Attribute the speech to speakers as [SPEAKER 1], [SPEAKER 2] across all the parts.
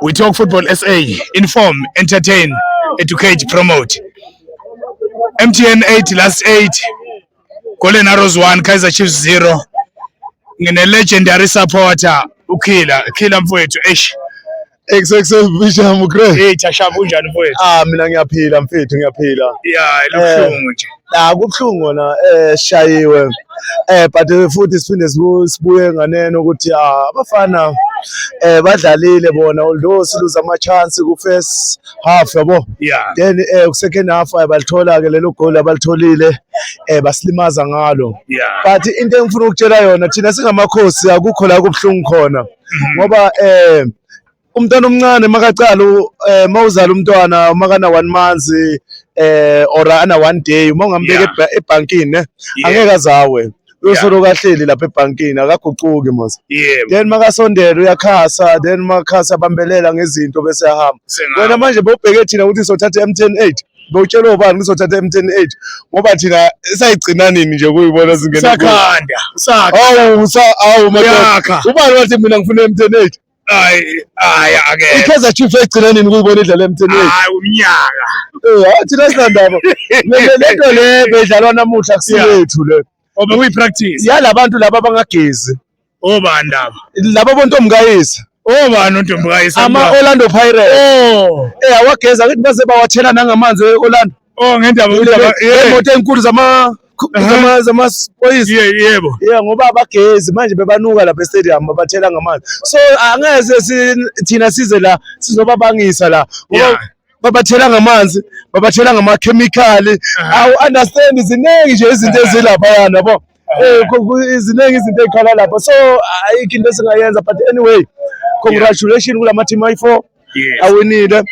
[SPEAKER 1] We talk football SA, inform, entertain, educate, promote. MTN 8 last 8, Golden Arrows 1, Kaizer Chiefs 0. Ngine legendary supporter uKiller, Killer mfowethu, eish.
[SPEAKER 2] Ekusekusevishamu Grey.
[SPEAKER 1] Hey Thashabu, unjani mfowethu?
[SPEAKER 2] Ah, mina ngiyaphila mfethu, ngiyaphila.
[SPEAKER 1] Yeah, lubuhlungu nje.
[SPEAKER 2] Ah, kubuhlungu kona, sishayiwe. But futhi siphinde sibuye nganeno ukuthi abafana badlalile bona, although siluza ama chance ku first half, yabo. Then ku second half balithola ke lelo goal abalitholile, basilimaza ngalo. But into engifuna ukutshela yona, thina singamakhosi akukho la kubuhlungu khona. Ngoba umntwana omncane makacala, mawuzala umntwana makana 1 month or ana 1 day, uma ungambeka ebhankini, ne, angeke azawe, uyosolo kahleli lapha ebhankini, akaguquki mos. Then makasondela uyakhasa, then makhasa abambelela ngezinto bese ahamba. Wena manje bowubheke thina ukuthi sothatha MTN 8, bowutshelwa ubani ukuthi sothatha MTN 8? Ngoba thina sayigcina nini nje kuyibona singena?
[SPEAKER 1] Sakhanda, sakha.
[SPEAKER 2] Awu, sa awu madoda.
[SPEAKER 1] Uyakha.
[SPEAKER 2] Ubani wathi mina ngifuna MTN 8?
[SPEAKER 1] Hayi, hayi ake.
[SPEAKER 2] IKaizer Chiefs ayigcina nini kuyibona idlala MTN 8?
[SPEAKER 1] Hayi, umnyaka.
[SPEAKER 2] Hayi, thina sinandaba. Le nto le bedlalwa namuhla kusiwethu le.
[SPEAKER 1] Obe kuyi practice.
[SPEAKER 2] Yalabantu laba abangagezi.
[SPEAKER 1] Obani laba?
[SPEAKER 2] Laba bontomkayise.
[SPEAKER 1] Obani ontomkayise?
[SPEAKER 2] Ama Orlando Pirates.
[SPEAKER 1] Oh.
[SPEAKER 2] Awageza ngithi baze bawathela nangamanzi eOrlando.
[SPEAKER 1] Oh, ngendaba ukuthi
[SPEAKER 2] Imoto enkulu zama police.
[SPEAKER 1] Yebo.
[SPEAKER 2] Yeah, ngoba abagezi manje bebanuka lapha e-stadium, babathela ngamanzi. So angeze thina size la sizobabangisa la. Ngoba babathela ngamanzi, babathela ngama-chemical. Awu understand, ziningi nje izinto ezilapha yana, yabo. Ziningi izinto ey'khala lapha. So ayikho into esingayenza, but anyway, congratulations kulama team ayi-4 awinile.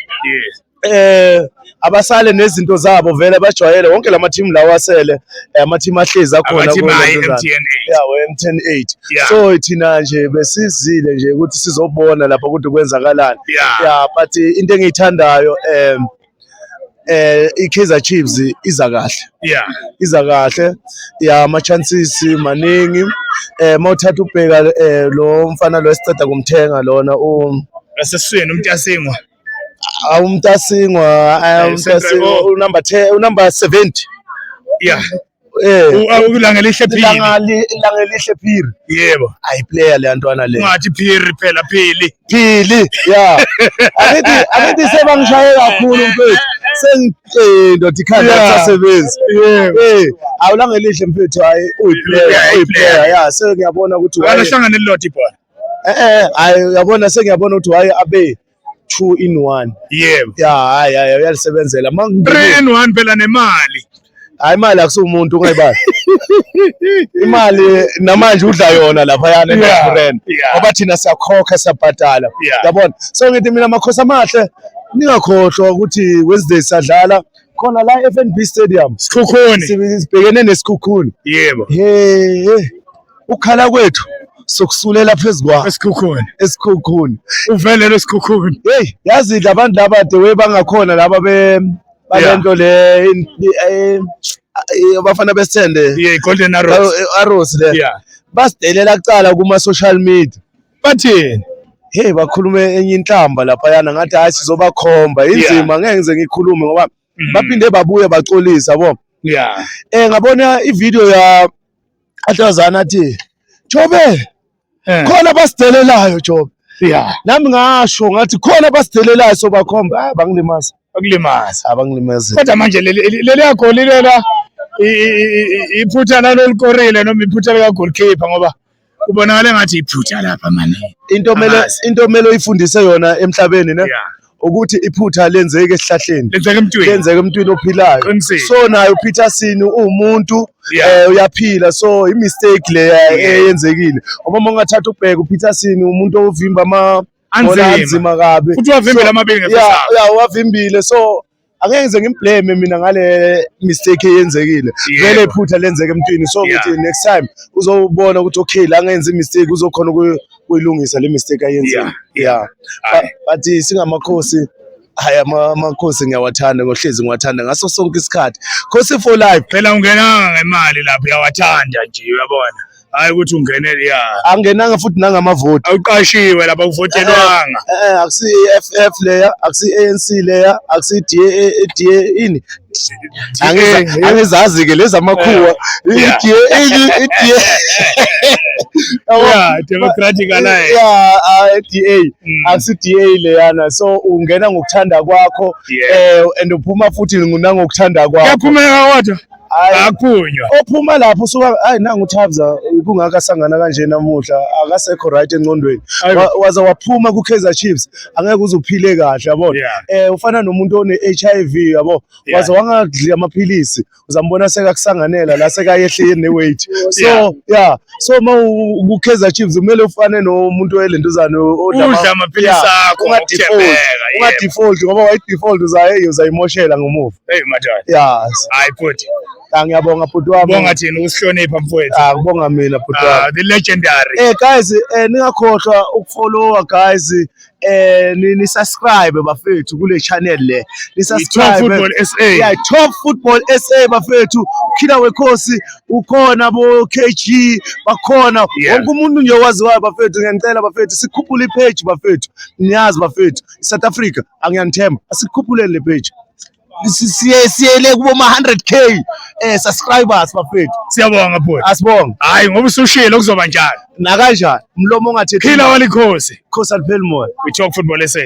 [SPEAKER 2] Abasale nezinto zabo vele bajwayele wonke lama team lawa asele, ama team ahlezi akhona.
[SPEAKER 1] Ama-team
[SPEAKER 2] kulo
[SPEAKER 1] ayi
[SPEAKER 2] lentozana.
[SPEAKER 1] MTN 8.
[SPEAKER 2] Yeah, we MTN 8. So thina nje besizile nje ukuthi sizobona lapha ukuthi kwenzakalani. Yeah, but into engiyithandayo, iKaizer Chiefs iza kahle. Iza kahle. Yeah, ama chances maningi. Mawuthatha ubheka lo mfana lo esiceda kumthenga lona u
[SPEAKER 1] Asesweni uMntasingwa.
[SPEAKER 2] Awumntasingwa, umntasingwa unumber 10, unumber 70.
[SPEAKER 1] Ulangelihle Phiri.
[SPEAKER 2] Langelihle Phiri. Ayi, player le ntwana le.
[SPEAKER 1] Ungathi Phiri phela, Phili.
[SPEAKER 2] Phili, yeah. Akithi sebangishaye kakhulu mfethu. Sengi ndoda ikhanda akusasebenzi. Awulangelihle mfethu, hayi, uyiplayer, uyiplayer. Yeah, sengiyabona ukuthi why
[SPEAKER 1] Akahlangane nelilodwa ibhola.
[SPEAKER 2] Hayi, uyabona, sengiyabona ukuthi why abe 2 in 1. Yeah, hayi hayi, uyalisebenzela.
[SPEAKER 1] 3 in 1 phela nemali.
[SPEAKER 2] Hayi, imali akusumuntu ungayibali. Imali namanje udla yona lapha yana eRestaurant. Ngoba thina siyakhokha, siyabhadala. Yabona? So ngithi mina, makhosi amahle, ningakhohlwa ukuthi Wednesday sadlala khona la FNB Stadium.
[SPEAKER 1] Sikhukhune.
[SPEAKER 2] Sibhekene neSikhukhune. Hey, ukhala kwethu sokusulela phezukwa
[SPEAKER 1] Esikhukhune.
[SPEAKER 2] Esikhukhune.
[SPEAKER 1] Uvele lo Sikhukhune.
[SPEAKER 2] Hey, yazi labantu laba the way bangakhona laba be balento le abafana besithende.
[SPEAKER 1] Yeah, Golden Arrows.
[SPEAKER 2] Arrows le. Basidelela kucala kuma social media.
[SPEAKER 1] Bathini?
[SPEAKER 2] Hey, bakhulume enye inhlamba lapha yana, ngathi hayi, sizobakhomba inzima, ngeke ngize ngikhulume ngoba baphinde babuye bacolisa, yabo. Ngabona ivideo ya Ahlazana athi, "Jobe, khona basidelelayo, Jobe." Nami ngasho ngathi khona basidelelayo, sobakhomba. Ah, bangilimaza.
[SPEAKER 1] Akulimaza.
[SPEAKER 2] Abangilimaza.
[SPEAKER 1] Kodwa manje leli goli lela, iphutha lalolikorile noma iphutha lika goalkeeper? Ngoba kubonakala engathi iphutha lapha manje.
[SPEAKER 2] Into mele
[SPEAKER 1] Angazi.
[SPEAKER 2] Into mele uyifundise yona emhlabeni, ne, ukuthi iphutha lenzeke esihlahleni.
[SPEAKER 1] Lenzeka emntwini.
[SPEAKER 2] Lenzeke emntwini ophilayo. So naye uPeterson uwumuntu, uyaphila, so i-mistake le eyenzekile, ngoba uma ungathatha ubheke uPeterson umuntu ovimba ama
[SPEAKER 1] Anzima.
[SPEAKER 2] anzima kabi.
[SPEAKER 1] Futhi wavimbela amabili nge-first half.
[SPEAKER 2] Yeah, wavimbile, so angeke ngize ngimblame mina ngale mistake eyenzekile. Vele iphutha lenzeka emntwini, so ngithi next time uzobona ukuthi okay, la ngenza i-mistake, uzokhona ukuyilungisa le mistake ayenzile. Yeah.
[SPEAKER 1] Hhayi.
[SPEAKER 2] But singamakhosi, hayi, amakhosi ngiyawathanda, ngohlezi ngiwathanda ngaso sonke isikhathi. Khosi for life.
[SPEAKER 1] Phela ungenanga ngemali lapho, uyawathanda nje, uyabona. Hayi ukuthi ungenele ya.
[SPEAKER 2] Angenanga futhi nangamavoti.
[SPEAKER 1] Awuqashiwe lapha kuvotelwanga.
[SPEAKER 2] Akusi EFF leya, akusi ANC leya, akusi DA DA ini. Angizazi ke lezi amakhuwa. I-DA ini i-DA.
[SPEAKER 1] Yeah, Democratic Alliance.
[SPEAKER 2] Yeah, DA. Akusi DA leyana. So ungena ngokuthanda kwakho and uphuma futhi nangokuthanda kwakho.
[SPEAKER 1] Kuyaphumeka kodwa. Akuphunywa.
[SPEAKER 2] Ophuma lapho usuka hayi nangu uThabza kungaka sangana kanje namuhla akasekho right engqondweni. Waze waphuma ku Kaizer Chiefs angeke uze uphile kahle yabo. Ufana nomuntu one HIV yabo. Waze wangadli amaphilisi uzambona sekakusanganela la sekayehle ne weight. So yeah, so ma ku Kaizer Chiefs kumele ufane nomuntu welentuzana
[SPEAKER 1] odla amaphilisi akho
[SPEAKER 2] ngokuthembeka. Unga default ngoba wayi default uzaye uzayimoshela ngomuva.
[SPEAKER 1] Hey madoda.
[SPEAKER 2] Yeah.
[SPEAKER 1] Hayi bhuti.
[SPEAKER 2] Ah, ngiyabonga bhuti wami.
[SPEAKER 1] Bonga thina ukusihlonipha mfowethu.
[SPEAKER 2] Ah, kubonga mina bhuti wami.
[SPEAKER 1] Ah, the legendary.
[SPEAKER 2] Guys, ningakhohlwa ukufollowa guys, ni subscribe bafethu kule channel le. Ni subscribe.
[SPEAKER 1] Top Football SA.
[SPEAKER 2] Yeah, Top Football SA bafethu. Killer Wekhosi ukhona bo KG bakhona. Wonke umuntu nje owaziwayo bafethu, ngiyacela bafethu sikhuphule ipage bafethu. Niyazi bafethu, South Africa angiyanithemba. Asikhuphuleni le page. Siyele kubo ma 100K subscribers bafethu.
[SPEAKER 1] Siyabonga bhuti.
[SPEAKER 2] Asibonge.
[SPEAKER 1] Hayi ngoba usushilo kuzoba njalo.
[SPEAKER 2] Nakanjani? Umlomo ongathethi.
[SPEAKER 1] Phila walikhosi.
[SPEAKER 2] Khosi alipheli moya.
[SPEAKER 1] We Talk Football SA.